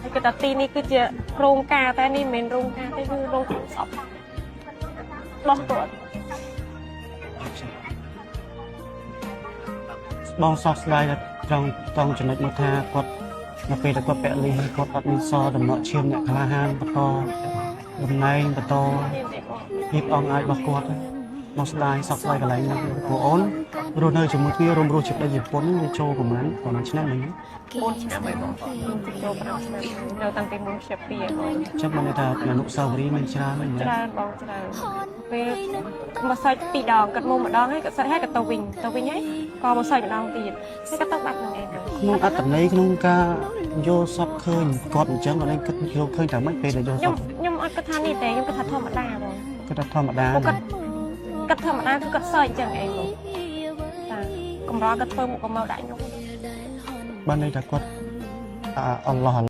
ហើយគាត់ថាទីនេះគឺជារោងការតែនេះមិនមែនរោងការទេគឺរោងសពរបស់គាត់ បងសោកស្ដាយដល់ត្រង់ត្រង់ចំណុចមកថាគាត់នៅពេលដែលគាត់ពលីហើយគាត់អត់មានសល់ដំណក់ឈាមអ្នកក្លាហានបន្តតំណែងបន្ត មានទេបង ភាពអង្អាចរបស់គាត់មកស្ដាយសោកស្ដាយកន្លែងហ្នឹងព្រោះអូនរស់នៅជាមួយគ្នារួមរស់ជាប្តីជាប្រពន្ធវាចូលប្រហែលប្រហែលឆ្នាំហ្នឹង 4ឆ្នាំហើយបងចូល5ឆ្នាំនៅតាំងពីមុនជា2ហើយបង ចឹងបានន័យថាអនុស្សាវរីយ៍មានច្រើនហ្នឹងណា ច្រើនបងច្រើនពេលមកសាច់ពីរដងគាត់មកម្ដងហើយគាត់សាច់ហើយគាត់ទៅវិញទៅវិញហើយក៏មកសាច់ម្ដងទៀតហើយគាត់ទៅបាត់ហ្នឹងឯងបង ក្នុងអត្តន័យក្នុងការយល់សពឃើញគាត់អញ្ចឹងគាត់ឯងគិតយល់ឃើញតែមិនពេលដែលយល់ស ខ្ញុំ ព ខ្ញុំអត់គិតថានេះទេខ្ញុំគិតថាធម្មតាបង គាត់ថាធម្មតា គាត់គាត់ធម្មតាគឺគាត់សើចអញ្ចឹងឯងបងតាកម្រគាត់ធ្វើមុខកម្មកដាក់ខ្ញុំ បានន័យថាគាត់អអល់ឡោះ